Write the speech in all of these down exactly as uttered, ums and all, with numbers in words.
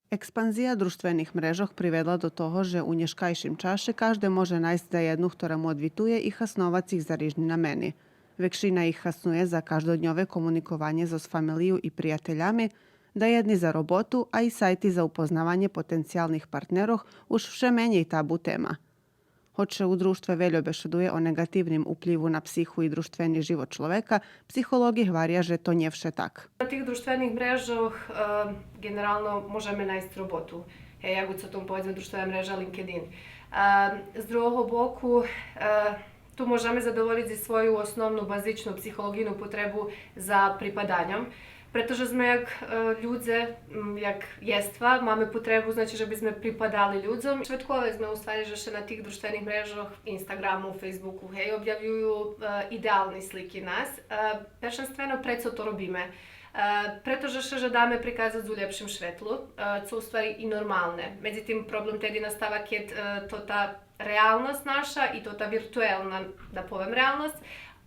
Експанзия дружтвених мрежох приведла до того же у нєшкайшим чаше кажде може найсц даєдну хтора му одвитує и хасновац их за рижни намени. Векшина их хаснує за каждодньове комуникованє зоз фамелию и приятелями, даєдни за роботу, а и сайти за упознаванє потенциялних партнерох уж вше менєй табу тема. Гоч ше у дружтве вельо бешедує о неґативним уплїву на психу и дружтвени живот чловека, психолоґи гваря же то нє вше так. На тих дружтвених мрежох, е, ґенерално можеме найсц роботу. Гей, як у цо тому, поведзме, дружтвена мрежа LinkedIn. Е, з другого боку, е, ту можеме задоволїц и свою основну, базичну психолоґийну потребу за припаданьом. Прето же зме як, е, людзе, м, як єства, маме потребу, значи, же би зме припадали людзом. Шведкове зме у ствари же ше на тих дружтвених мрежох, Инстаґраму, Фейсбуку, гей, обявюю, е, идеални слики нас. Е, першенствено, прецо то робиме? Е, прето же ше жадаме приказац у лєпшим шветлу, е, цо у ствари и нормалне. Медзитим, проблем теди настава кед, е, тота реалносц наша и тота виртуелна, да повем, реалносц,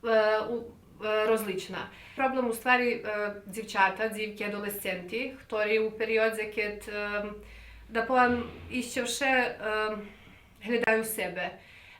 е, у, е, розлична. Проблем у ствари, е, дзивчата, дзивки, адолесценти, хтори у периодзе кед, е, да повем, ище вше, е, глєдаю себе,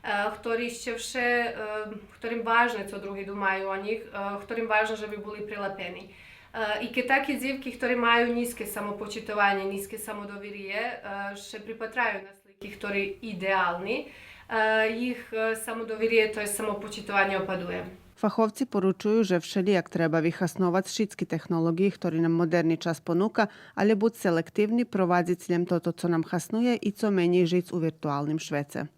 е, хтори ище вше, е, хторим важне цо други думаю о нїх, е, хторим важне же би були прилапени. Е, и кед таки дзивки, хтори маю нїзке самопочитованє, нїзке самодовириє, е, ше припатраю на слики хтори идеални, е, їх, е, самодовириє, то єст самопочитованє, опадує. Фаховци поручую же вшелїяк треба вихасновац шицки технолоґиї хтори нам модерни час понука, алє буц селективни, провадзиц лєм тото цо нам хаснує и цо менєй жиц у виртуалним швеце.